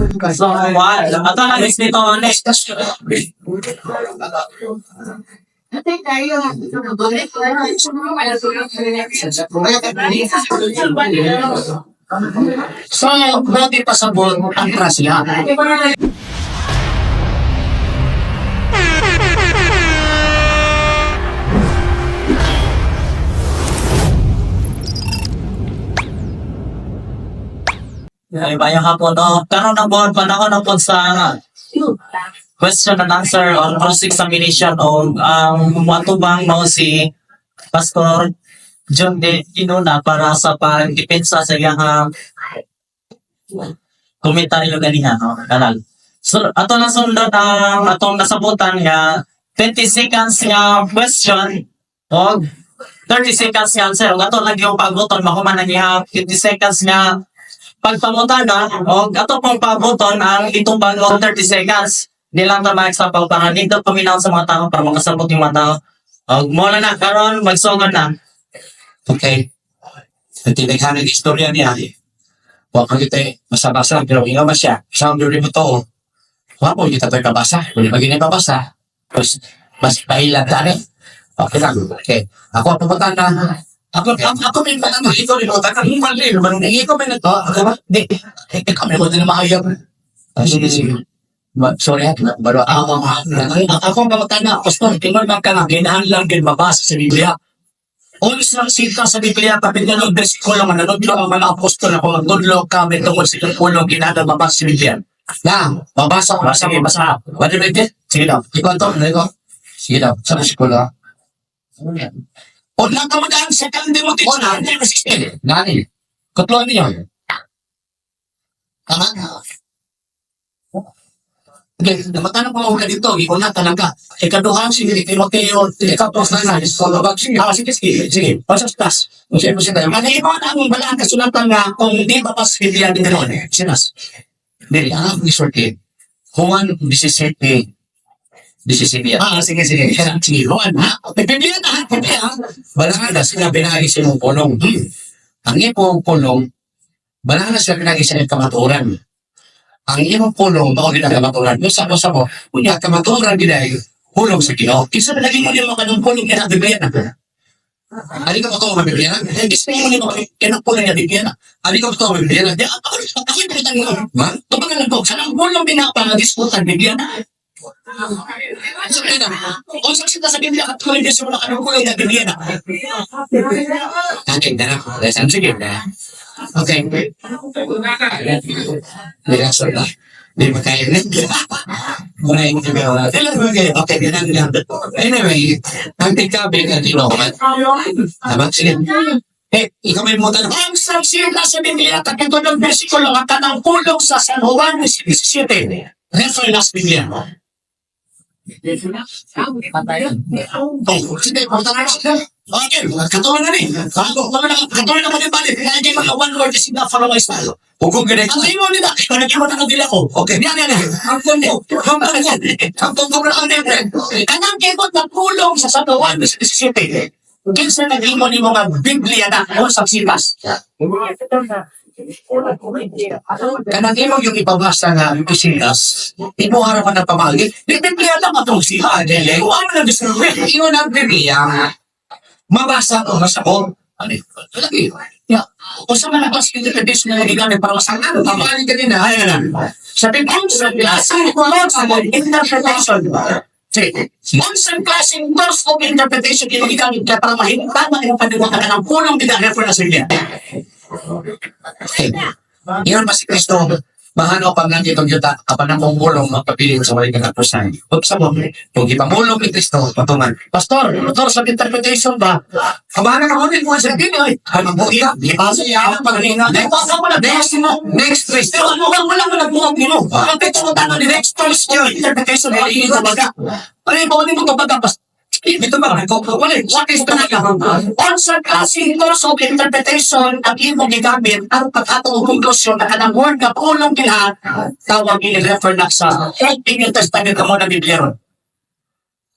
So, one. Ato na next nito, next. So, bakit pasabot ang sila? Ay, mayang hapon, no? Karon na po, panahon na po sa question and answer on cross-examination o ang matubang no si Pastor John De Inuna para sa pagdepensa sa iyang komentaryo ganiha, no? Kanal. So, ato na sunod ang atong nasabutan nga 20 seconds nga question o 30 seconds nga answer. Ug ato lang yung paguton mahuman ang iyang 20 seconds nga pagpangutana o ato pong paguton ang itong og 30 seconds. Di lang ta ma-example para nindot paminaw sa mga tao para makasabot yung mga tao. Og mo na na karon magsugod na. Okay. Ang tinaghanan ng istorya niya. Huwag kang kita basa-basa, pero ingaw man siya. Isang duri mo to. Huwag mo kita to'y pabasa. Kung di ba ganyan pabasa, tapos mas pahilan ta rin. Okay lang. Okay. Ako ang pumunta na. Ako may ano, ikaw rin ako tanan. Mali naman. Ikaw may na to. Ako ba? Di. Ikaw may na mahayag. Ah, sige, sige. Sorry ha, baro ako ako ang pamutana, pastor, tingon man ka nga, ginahan lang gid mabasa sa Biblia. Olis lang sita sa Biblia, kapit nga noong bersikulo nga nanudlo ang mga apostol na kung magtudlo kami tungkol sa itong pulong ginahanglan mabasa sa Biblia. Na, mabasa ko, basa mo, basa. What do you read? Sige daw. Ikaw to, ano ikaw? Sige daw, sa bersikulo. O lang ka magaan sa Timothy chapter 16. Nani? Katlo niyo. Tama? Okay, namatanong ko mga dito, ikaw na talaga. Ikaduha si Timoteo, ikapos na na, Ah, sige, sige, sige. Pasas tas. Sige, sige tayo. Ano yung mga ang balaan kasulatan nga kung di ba pas Biblia din ron? Sinas. Dili, ang akong isulti. Juan 17, 17. Ah, sige, sige. Sige, Juan, ha? May Biblia na, ha? Biblia, ha? Balaan na sila binagi sa imong pulong. Ang imong pulong, balaan na sila binagi sa imong kamatuoran. Ang imong pulong, mao gid ang kamatuoran. Yung sa mo, unya kamatuoran gid ay pulong sa Ginoo. Kinsa na lagi mo nimo kanang pulong nga Biblia na? Ali ka totoo nga Biblia na? Gusto mo nimo kanang pulong nga Biblia na? Ali ka totoo nga Biblia na? Di ako ako yung pinatang mo. Ma? Tubangan lang ko sa nang pulong binapang-disputan Biblia na. Sa kanya, kung sa sa Biblia at kung hindi sa mga kanang pulong nga Biblia na. Okay, na. Sige na. Okay. Relax na. Di ba kayo? Maraming Okay, okay, ganun lang. Anyway, ang tigkabi ng Tinoman. Tama? Sige. Eh, ikaw may mga tanong. Ang saksi na sa Biblia, kapitulo ng versikulo at kanang pulong sa San Juan 17. Refer na sa Biblia. Oh, sige, punta na siya. Okay, katuloy na rin. Katuloy na, katuloy na balik. Kaya hindi mga one word is enough for a wise man. Huwag ganito. Ang imo nila, kung nag-imo na nila ko. Okay, yan, yan, yan. Ang kundo, ang kundo, ang kundo na ang Kanang kikot na pulong sa San Juan 17. Kinsa nag-imo ni mga Biblia na o sa sipas. Kanang imo yung ipabasa nga isinas, imo harapan ng pamagi. Di Biblia lang atong siya, dili. Kung ano na gusto mo, imo na ang Biblia. Mabasa ko, basta ko. Ano yun? Lagi. Yeah. O sa mga klase interpretation na nagigamit para masangan. Tama. Tama kanina. Ayan na. Sa Biblia, sa klaseng interpretation. Sige. Unsa klaseng course of interpretation yung gigamit ka para mahintama ang paniwala ng punong gina-refer na sa Biblia. Okay. Ingon ba si Kristo, mahano pag nandito yuta, kapag ang pumulong, magpapili sa walang katapusan. Huwag sa mo, kung ipamulong ni Kristo, patungan. Pastor, pastor, sa interpretation ba? Kabahan ka rin mo sa Biblia, ay. Ano mo iya? Di ba sa iya? Pag-ina. Next, next verse. Pero ano ka, wala ka nagbuhat nino. Ang pekto mo tanong ni next verse yun. Interpretation, ay hindi tabaga. Ano yung bawalin mo tabaga? Dito ba? Wala, what is the Unsa klase course of interpretation ang imong gigamit ang paghatong konklusyon na kanang word nga pulong kila tawag i-refer na sa Old New Testament kamo na Biblia ron.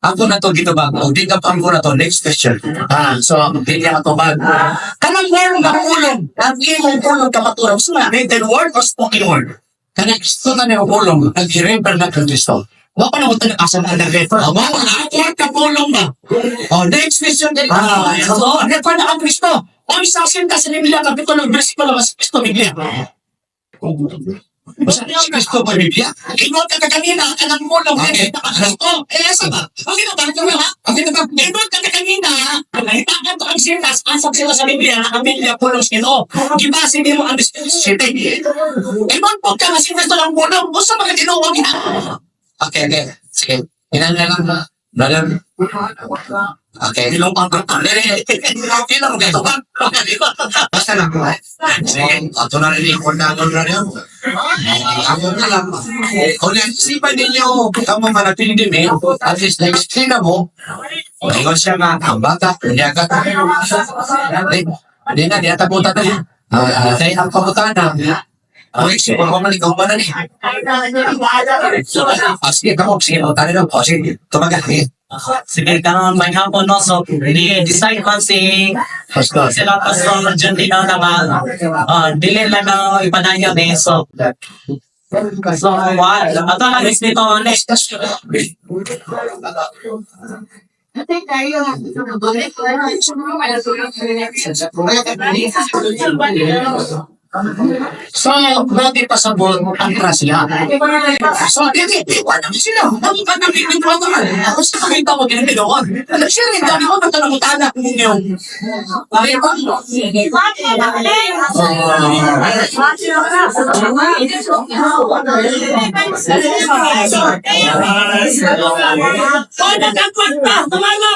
Ako na to gitubag. O di ka pa na to. Next question. Ah, so di niya katubag. Kanang word nga pulong, ang imong pulong kamaturan, sa written word or spoken word? Kana gusto na niya pulong, nag-refer na kang Kristo. Wa pa na mo tanong asa na nag-refer. Oh, mo na ka pulong ba? Oh, next question din. Ah, so, refer na ang Kristo. Ang isang sinta sa Biblia, kapitulo, versikulo, mas Kristo Biblia. Basta si Kristo ba Biblia? Ingon ka kanina, kanang mulong, okay. Kristo. Eh, asa ba? Okay na ba? Ha? Okay na ba? Ingon ka kanina, nahitakan to ang sintas, asap sila sa Biblia, ang Biblia pulong sa Ginoo. Gibase nimo ang Sinte. Ingon po ka nga si Kristo lang pulong, usa mga Ginoo ang Okay. Sige. Ilan na lang ba? Brother? Okay. Ilong ang Dili, Ilang ka ba? basta lang. Sige. Ato na rin ikon na ako na rin. Ako na lang. Kung naisipan ninyo, kamo manatili din eh. At least na-explain na mo. Ingon siya nga, ang bata, hindi ka. Di, di na, di na taputan na. Ah, kaya ang pamutan na. Ay, sige, kung man ikaw man na ni. Ah, sige, kamo, sige, tayo lang. Oh, sige, tumagal. Sige. Sige, karon may hapon, no. So, di-decide man si Pastor. sila Pastor John Dino na nga dili lang na ipadayon eh. So, what? Ato lang is dito next. So, bakit pasabot ang sila? So, hindi, wala sila. Ang kanang hindi ko ako. Ako sa kakita ko, ginagawa. Ano siya rin, dami ko, magtanong utana ninyo. Ay, ba? Oh, nagkagwag na! Tumalo!